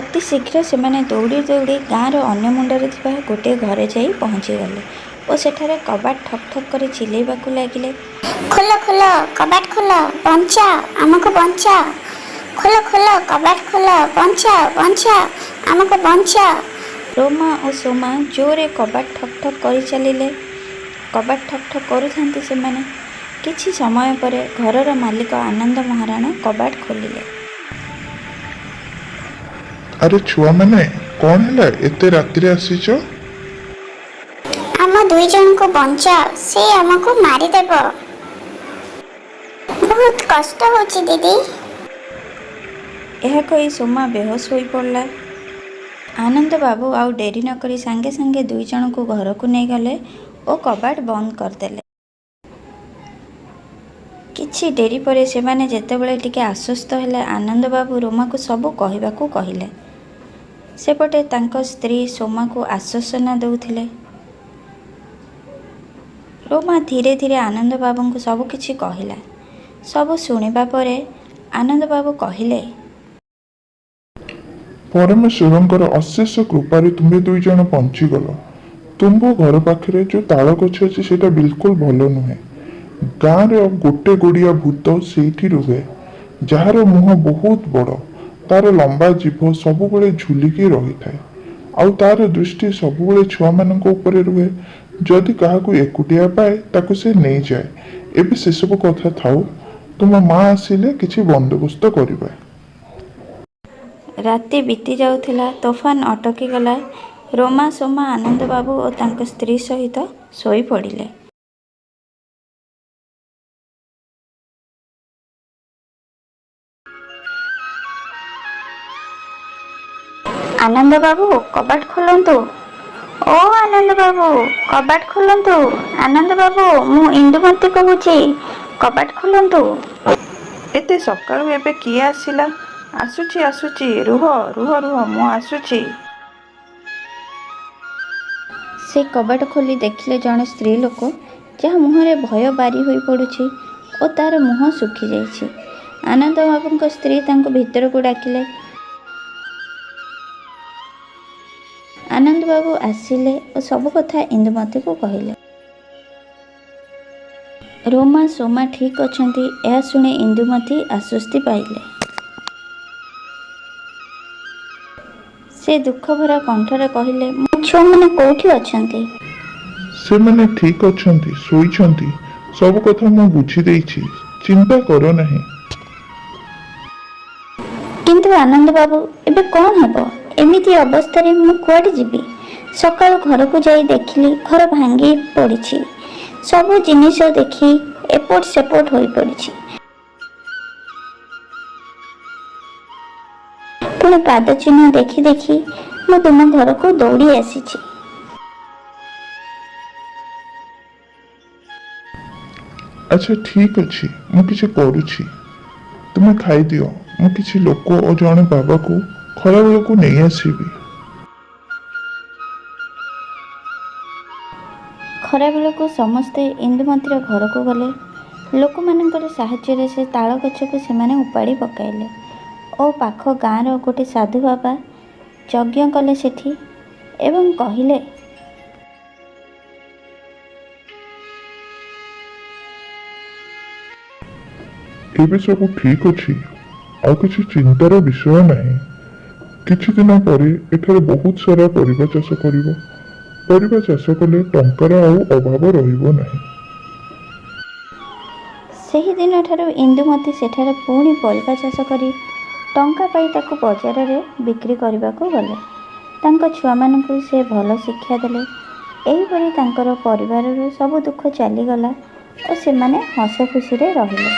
ଅତି ଶୀଘ୍ର ସେମାନେ ଦୌଡ଼ି ଦୌଡ଼ି ଗାଁର ଅନ୍ୟ ମୁଣ୍ଡରେ ଥିବା ଗୋଟିଏ ଘରେ ଯାଇ ପହଞ୍ଚିଗଲେ ଓ ସେଠାରେ କବାଟ ଠକ୍ ଠକ୍ କରି ଚିଲେଇବାକୁ ଲାଗିଲେ। ଖୋଲ, ଖୋଲ, କବାଟ ଖୋଲ, ବଞ୍ଚାଅ, ଆମକୁ ବଞ୍ଚାଅ। ଖୋଲ, ଖୋଲ, କବାଟ ଖୋଲ, ବଞ୍ଚାଅ, ବଞ୍ଚାଅ, ଆମକୁ ବଞ୍ଚାଅ। ରୋମା ଓ ସୋମା ଜୋରରେ କବାଟ ଠକ୍ ଠକ୍ କରି ଚାଲିଲେ। କବାଟ ଠକ୍ ଠକ୍ କରୁଥାନ୍ତି ସେମାନେ। କିଛି ସମୟ ପରେ ଘରର ମାଲିକ ଆନନ୍ଦ ମହାରାଣା କବାଟ ଖୋଲିଲେ। ଆରେ ଛୁଆମାନେ, କ'ଣ ହେଲା, ଏତେ ରାତିରେ ଆସିଛ? ଆମ 2 ଜଣଙ୍କୁ ବଞ୍ଚାଅ, ସେ ଆମକୁ ମାରିଦେବ। ବହୁତ କଷ୍ଟ ହେଉଛି ଦିଦି। ଏହା କହି ସୋମା ବେହୋସ ହୋଇପଡ଼ିଲା। ଆନନ୍ଦ ବାବୁ ଆଉ ଡେରି ନକରି ସାଙ୍ଗେ ସାଙ୍ଗେ 2 ଜଣଙ୍କୁ ଘରକୁ ନେଇଗଲେ ଓ କବାଟ ବନ୍ଦ କରିଦେଲେ। କିଛି ଡେରି ପରେ ସେମାନେ ଯେତେବେଳେ ଟିକେ ଆଶ୍ୱସ୍ତ ହେଲେ, ଆନନ୍ଦ ବାବୁ ରୋମାକୁ ସବୁ କହିବାକୁ କହିଲେ। ସେପଟେ ତାଙ୍କ ସ୍ତ୍ରୀ ସୋମାକୁ ଆଶ୍ୱାସନା ଦେଉଥିଲେ। ରୋମା ଧୀରେ ଧୀରେ ଆନନ୍ଦ ବାବୁଙ୍କୁ ସବୁକିଛି କହିଲା। ସବୁ ଶୁଣିବା ପରେ ଆନନ୍ଦ ବାବୁ କହିଲେ, ପରମେଶ୍ୱରଙ୍କର ଅଶେଷ କୃପାରୁ ତୁମ୍ଭେ 2 ଜଣ ବଞ୍ଚିଗଲ। ତୁମ୍ଭ ଘର ପାଖରେ ଯୋଉ ତାଳ ଗଛ ଅଛି, ସେଇଟା ବିଲକୁଲ ଭଲ ନୁହେଁ। ଗାଁର ଗୋଟେ ଗୋଡ଼ିଆ ଭୂତ ସେଇଠି ରୁହେ, ଯାହାର ମୁହଁ ବହୁତ ବଡ଼। ତାର ଲମ୍ବା ଜିଭ ସବୁବେଳେ ଝୁଲିକି ରହିଥାଏ ଆଉ ତାର ଦୃଷ୍ଟି ସବୁବେଳେ ଛୁଆମାନଙ୍କ ଉପରେ ରୁହେ। ଯଦି କାହାକୁ ଏକୁଟିଆ ପାଏ, ତାକୁ ସେ ନେଇଯାଏ। ଏବେ ସେସବୁ କଥା ଥାଉ, ତୁମ ମା ଆସିଲେ କିଛି ବନ୍ଦୋବସ୍ତ କରିବା। ରାତି ବିତି ଯାଉଥିଲା। ତୋଫାନ ଅଟକିଗଲା। ରୋମା, ସୋମା ଆନନ୍ଦବାବୁ ଓ ତାଙ୍କ ସ୍ତ୍ରୀ ସହିତ ଶୋଇପଡ଼ିଲେ। ଆନନ୍ଦ ବାବୁ, କବାଟ ଖୋଲନ୍ତୁ। ଓ ଆନନ୍ଦ ବାବୁ, କବାଟ ଖୋଲନ୍ତୁ। ଆନନ୍ଦ ବାବୁ, ମୁଁ ଇନ୍ଦୁମତୀ କହୁଛି, କବାଟ ଖୋଲନ୍ତୁ। ଏତେ ସକାଳୁ ଏବେ କିଏ ଆସିଲା? ଆସୁଛି, ଆସୁଛି, ରୁହ, ରୁହ, ରୁହ, ମୁଁ ଆସୁଛି। ସେ କବାଟ ଖୋଲି ଦେଖିଲେ ଜଣେ ସ୍ତ୍ରୀ ଲୋକ, ଯାହା ମୁହଁରେ ଭୟ ବାରି ହୋଇ ପଡ଼ୁଛି ଓ ତାର ମୁହଁ ଶୁଖିଯାଇଛି। ଆନନ୍ଦବାବୁଙ୍କ ସ୍ତ୍ରୀ ତାଙ୍କୁ ଭିତରକୁ ଡାକିଲେ। ଆନନ୍ଦବାବୁ ଆସିଲେ ଓ ସବୁ କଥା ଇନ୍ଦୁମତୀକୁ କହିଲେ। ରୋମା, ସୋମା ଠିକ୍ ଅଛନ୍ତି, ଏହା ଶୁଣି ଇନ୍ଦୁମତୀ ଆଶ୍ୱସ୍ତି ପାଇଲେ। ସେ ଦୁଃଖଭରା କଣ୍ଠରେ କହିଲେ, ମୋ ଛୁଆମାନେ କୋଉଠି ଅଛନ୍ତି? ସେମାନେ ଠିକ ଅଛନ୍ତି, ଶୋଇଛନ୍ତି। ସବୁ କଥା ମୁଁ ବୁଝି ଦେଇଛି, ଚିନ୍ତା କର ନାହିଁ। କିନ୍ତୁ ଆନନ୍ଦବାବୁ, ଏବେ କ'ଣ ହେବ? ଏମିତି ଅବସ୍ଥାରେ ମୁଁ କୁଆଡ଼େ ଯିବି? ସକାଳୁ ଘରକୁ ଯାଇ ଦେଖିଲି ଘର ଭାଙ୍ଗି ପଡ଼ିଛି। ସବୁ ଜିନିଷ ଦେଖି ଏପଟ ସେପଟ ହୋଇପଡ଼ିଛି। ପୁଣି ପାଦ ଚିହ୍ନ ଦେଖି ଦେଖି ମୁଁ ତୁମ ଘରକୁ ଦୌଡ଼ି ଆସିଛି। ଆଚ୍ଛା, ଠିକ ଅଛି, ମୁଁ କିଛି କରୁଛି। ତୁମେ ଖାଇଦିଅ। ମୁଁ କିଛି ଲୋକ ଓ ଜଣେ ବାବାକୁ ଖରାବେଳକୁ ନେଇ ଆସିବି। ଖରାବେଳକୁ ସମସ୍ତେ ଇନ୍ଦୁମତୀର ଘରକୁ ଗଲେ। ଲୋକମାନଙ୍କର ସାହାଯ୍ୟରେ ସେ ତାଳ ଗଛକୁ ସେମାନେ ଉପାଡ଼ି ପକାଇଲେ ଓ ପାଖ ଗାଁର ଗୋଟେ ସାଧୁ ବାବା ଯଜ୍ଞ କଲେ ସେଠି ଏବଂ କହିଲେ, ଏବେ ସବୁ ଠିକ ଅଛି, ଆଉ କିଛି ଚିନ୍ତାର ବିଷୟ ନାହିଁ। କିଛି ଦିନ ପରେ ଏଠାରେ ବହୁତ ସାରା ପରିବା ଚାଷ କରିବ। ପରିବା ଚାଷ କଲେ ଟଙ୍କାର ଆଉ ଅଭାବ ରହିବ ନାହିଁ। ସେହିଦିନଠାରୁ ଇନ୍ଦୁମତୀ ସେଠାରେ ପୁଣି ପରିବା ଚାଷ କରି ଟଙ୍କା ପାଇ ତାକୁ ବଜାରରେ ବିକ୍ରି କରିବାକୁ ଗଲେ। ତାଙ୍କ ଛୁଆମାନଙ୍କୁ ସେ ଭଲ ଶିକ୍ଷା ଦେଲେ। ଏହିପରି ତାଙ୍କର ପରିବାରରୁ ସବୁ ଦୁଃଖ ଚାଲିଗଲା ଓ ସେମାନେ ହସଖୁସିରେ ରହିଲେ।